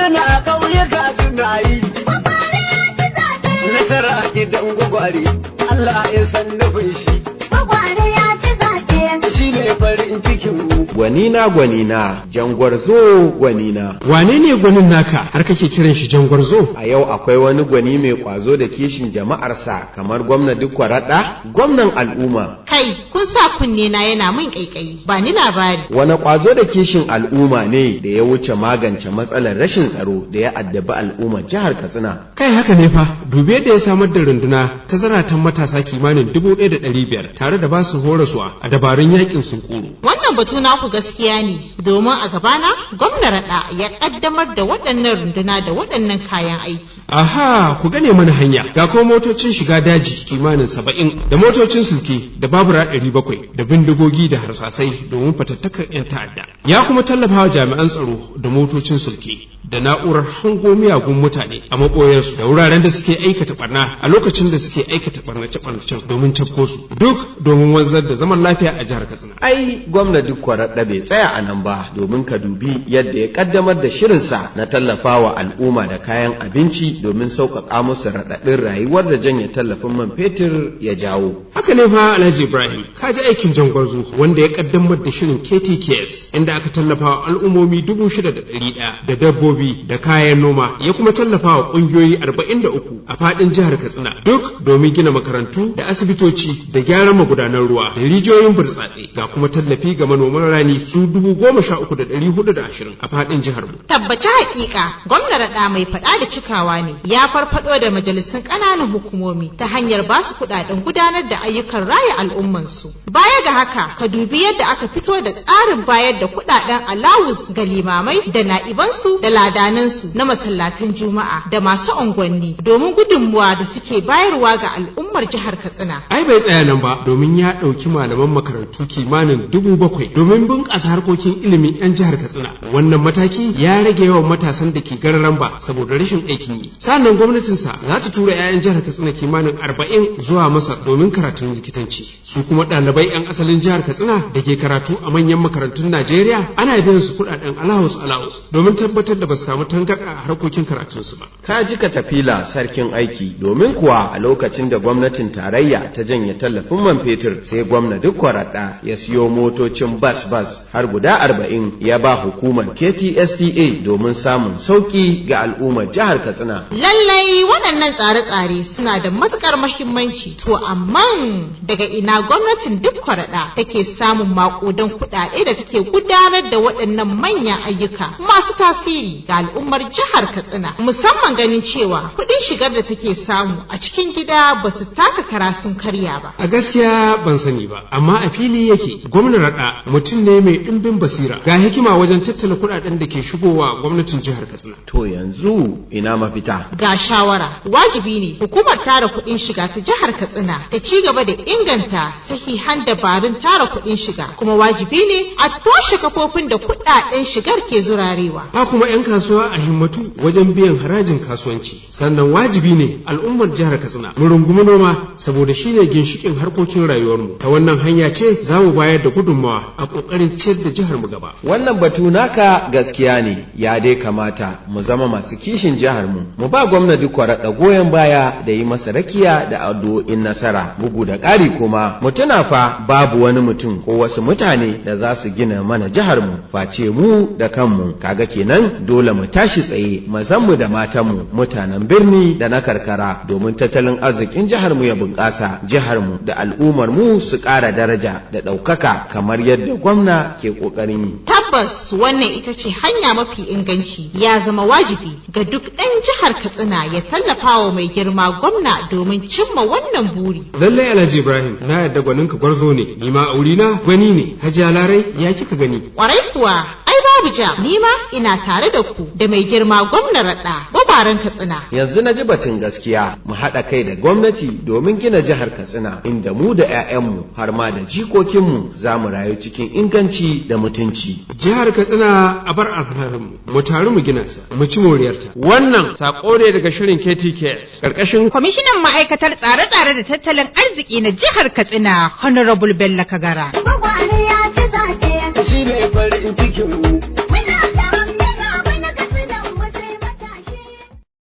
Murna ƙauyuka suna yi. Nasara gidan gwagware, Allah ya san nufin shi. Gwagware ya ci zaɓe. Shi ne farin cikin mu. Gwanina, gwanina, jangwarzo gwanina. Wane ne gwanin naka har kake kiran shi jangwarzo? A yau akwai wani gwani mai kwazo da kishin jama'arsa kamar gwamna Dikko Raɗa, gwamnan al'umma. Kai, kun sa kunne na yana min ƙaiƙayi. Ba ni labari. Wani kwazo da kishin al'umma ne da ya wuce magance matsalar rashin tsaro da ya addabi al'ummar jihar Katsina? Kai, haka ne fa, dubi yadda ya samar da runduna ta zaratan matasa kimanin 1,500 tare da basu horaswa a dabarun yakin sunkuru. Wannan batu naku gaskiya ne, domin a gabana gwamna Raɗa ya ƙaddamar da waɗannan runduna da waɗannan kayan aiki. Aha, ku gane mana hanya, ga kuma motocin shiga daji kimanin 70 da motocin sulke da babura 700 da bindigogi da harsasai domin fatattakar 'yan ta'adda. Ya kuma tallafa wa jami'an tsaro da motocin sulke da na'urar hango miyagun mutane a maɓoyarsu da wuraren da suke aikata barna a lokacin da suke aikata barnace-barnacen domin cafko su, duk domin wanzar da zaman lafiya a jihar Katsina. Ai gwamna Dikko Raɗa bai tsaya a nan ba, domin ka dubi yadda ya kaddamar da shirinsa na tallafawa al'umma da kayan abinci domin sauƙaƙa musu raɗaɗin rayuwar da janye tallafin man fetur ya jawo. Haka ne fa, Alhaji Ibrahim, ka ji aikin jangwarzo wanda ya kaddamar da shirin KTKS, inda aka tallafa wa al'ummomi 6,100 da dabbobi da kayan noma, ya kuma tallafa wa ƙungiyoyi 43 a faɗin jihar Katsina, duk domin gina makarantu da asibitoci da gyaran magudanan ruwa da rijiyoyin burtsatse, ga kuma tallafi ga manoman rani su 13,420 a faɗin jihar mu. Tabbaci hakika gwamna Raɗa mai faɗa da cikawa ne. Ya farfaɗo da majalisun ƙananan hukumomi ta hanyar ba su kuɗaɗen gudanar da ayyukan raya al'ummansu. Baya ga haka, ka dubi yadda aka fito da tsarin bayar da kuɗaɗen alawus ga limamai da na'ibansu da ladanansu na masallatan Juma'a da masu unguwanni domin gudunmuwa da suke bayarwa ga al'ummar jihar Katsina. Ai bai tsaya nan ba, domin ya ɗauki malaman makarantu kimanin 7,000 domin bunƙasa harkokin ilimin 'yan jihar Katsina. Wannan mataki ya rage yawan matasan da ke gararan ba saboda rashin aikin yi. Sannan gwamnatinsa za ta tura 'ya'yan jihar Katsina kimanin 40 zuwa Masar domin karatun likitanci. Su kuma ɗalibai 'yan asalin jihar Katsina da ke karatu a manyan makarantun Najeriya ana biyan su kuɗaɗen alawus alawus domin tabbatar da ba su samu tangarɗa a harkokin karatunsu ba. Ka ji ka tafila sarkin aiki, domin kuwa a lokacin da gwamnatin tarayya ta janye tallafin man fetur, sai gwamna Dikko Raɗa ya siyo motocin bas bas har guda 40 ya ba hukumar KTSTA domin samun sauki ga al'ummar jihar Katsina. Lallai waɗannan tsare-tsare suna da matuƙar mahimmanci, to amma daga ina gwamnatin Dikko Raɗa take samun maƙudan kuɗaɗe da take gudanar da waɗannan manyan ayyuka masu tasiri ga al'ummar jihar Katsina, musamman ganin cewa kuɗin shigar da take samu a cikin gida ba su taka kara sun karya ba? A gaskiya ban sani ba, amma a fili yake gwamnan Raɗa mutum ne mai ɗimbin basira ga hikima wajen tattala kuɗaɗen da ke shigowa gwamnatin jihar Katsina. To yanzu ina mafita? Ga shawara, wajibi ne hukumar tara kuɗin shiga ta jihar Katsina ta ci gaba da inganta sahihan dabarun tara kuɗin shiga, kuma wajibi ne a toshe kafofin da kuɗaɗen shigar ke zurarewa. Ha kuma 'yan kasuwa a himmatu wajen biyan harajin kasuwanci. Sannan wajibi ne al'ummar jihar Katsina mu rungumi noma, saboda shine ginshikin harkokin rayuwarmu. Ta wannan hanya ce za mu bayar da gudunmawa a ƙoƙarin ciyar da jihar mu gaba. Wannan batu naka gaskiya ne, ya dai kamata mu zama masu kishin jihar mu, mu ba gwamna Dikko Raɗa goyon baya da yi masa rakiya da addu'o'in nasara. Bugu da ƙari kuma mu tuna fa babu wani mutum ko wasu mutane da za su gina mana jihar mu face mu da kanmu. Kaga kenan dole mu tashi tsaye, mazanmu da matanmu, mutanen birni da na karkara, domin tattalin arzikin jihar mu ya bunƙasa, jihar mu da al'ummar mu su ƙara daraja da ɗaukaka kamar yadda gwamna ke ƙoƙarin yi. Tabbas wannan ita ce hanya mafi inganci. Ya zama wajibi ga duk ɗan jihar Katsina ya tallafa wa mai girma gwamna domin cimma wannan buri. Lallai Alhaji Ibrahim, na yarda gwaninka gwarzo ne, ni ma aurina gwani ne. Hajiya Larai, ya kika gani? Kwarai kuwa, ai babu ja, ni ma ina tare da ku da mai girma gwamna Raɗa gwabaren Katsina. Yanzu na ji batun gaskiya, mu haɗa kai da gwamnati domin gina jihar Katsina, inda mu da 'ya'yanmu har ma da jikokinmu za mu rayu cikin inganci da mutunci. Jihar Katsina a bar alfaharinmu, mu taru mu gina ta, mu ci moriyarta. Wannan sako ne daga shirin KTKS karkashin Kwamishinan ma'aikatar tsare-tsare da tattalin arziki na jihar Katsina, Honorable Bello Kagara. Gwagware ya ci zaɓe. Shi ne